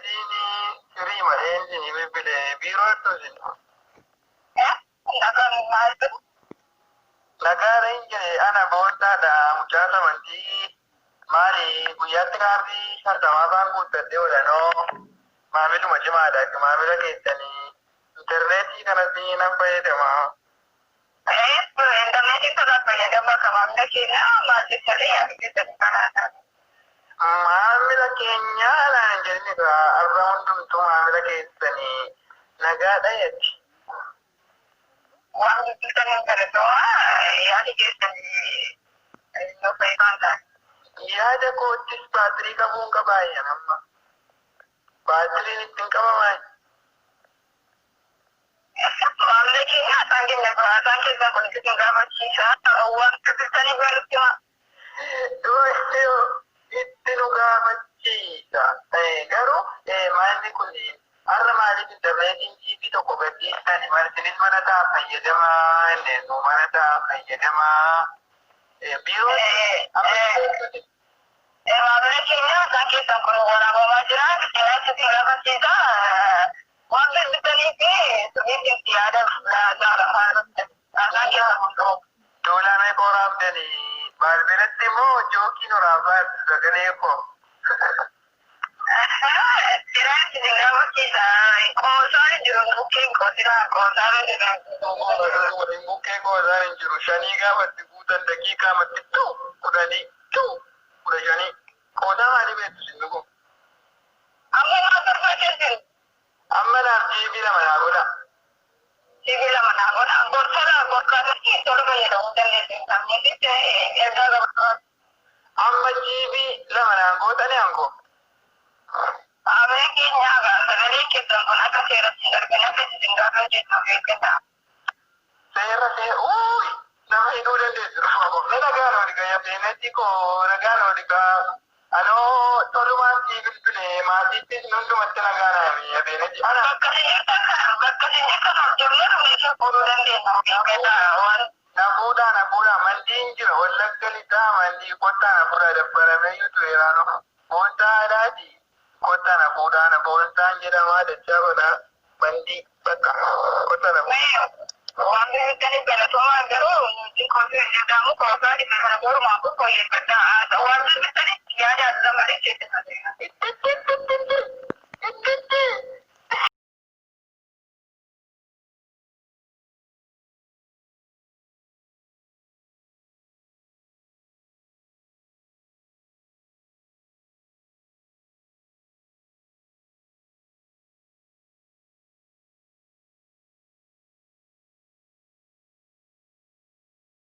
Intarneetiin firii malee isin bilbile biiroo isin. Nagaan maal jedhu? Nagaara hin jedhe ana boonsaadha mucaa samantii maali guyyaatti kaardii 50 faan guuttadhee oolanoo maamiluma cimaadha maamila keessanii intarneetii kanatti nan fayyadama. Intarneetiin tola fayyadama maamila keenya maal jechalee yaada keessatti kanaa. Maamila keenya naan hin jedhini egaa arra hundumtuu maamila keessanii nagaadha jetti. Waan dubbistaniin galatooma yaadi keessan nu fayyadaan ta'a. Yaada koottis baatirii qabuun qabaayyan amma. Baatiriin ittiin qabamaa. Maamila keenya haasaan keenya haasaan keessan kun isin gaafachiisa. Waan dubbistanii galutti hima. Itti nu gaafachiisa. Garuu maalli kun har'a maaliif intarneetiin GB 1 gadhiistani isinis mana ta'a fayyadamaa inneetu mana ta'a fayyadamaa. Biiroo amma Maamila keenya haasaan keessan kun waraabamaa jira. Isin gaafachiisa. Waan dubbistanii fi sirriitti itti yaada haasaan keessan kun qabu. Doolaa meeqa waraabdanii baalbiratti immoo jookiin waraabaa sagalee koo. Siraan isin gaafachiisa. Qoosaan jiru bukkeen qoosinaa qoosaan jiru. Waliin bukkee qoosaan hin jiru. 5 gaafatti guutan daqiiqaa matti tuu 10 tuu 15. Qoosaa maalii beektu isin dhugu? Amma maal barbaachisan? Amma naaf GB 2 naa godha. GB 2 naa godha. Gorsa gorsaatti tola fayyadamuu dandeessu. Intarneetitti ergaa gabaabaa. Amma GB 2 naan gootani ankoo. Maamila keenya sagalee keessan kun akka seeratti hin argine akka isin gaafachiisu beeksisa. Seera seera uuyi nama hidhuu dandeessu dhufuma koo. Mee nagaan oli gaya beenetti koo nagaan oli gaa. Anoo tolumaan sii bilbile maatiittis hundumatti nagaan haami beenetti. Ana Bakka isin jirtan kana bakka isin jirtan hojjennee meeshaa fuudhuu dandeenya. Beeksisa waan na fuudhaa na fuudhaa mandiin jira wallagga lixaa mandii kottaa na fuudhaa dabbaramee tureeraano. Boonsaa aadaati kottaa na fuudhaa na boonsaan jedhamaa dachaa godhaa mandii bakka kottaa na fuudhaa. Waan dubbistaniif galatoomaa garuu nuti koofii hojjetamu koofaa isa kana borumaan kun fooyyeffadhaa. Waan dubbistaniif yaada adda malee keessatti. Itti itti itti itti itti.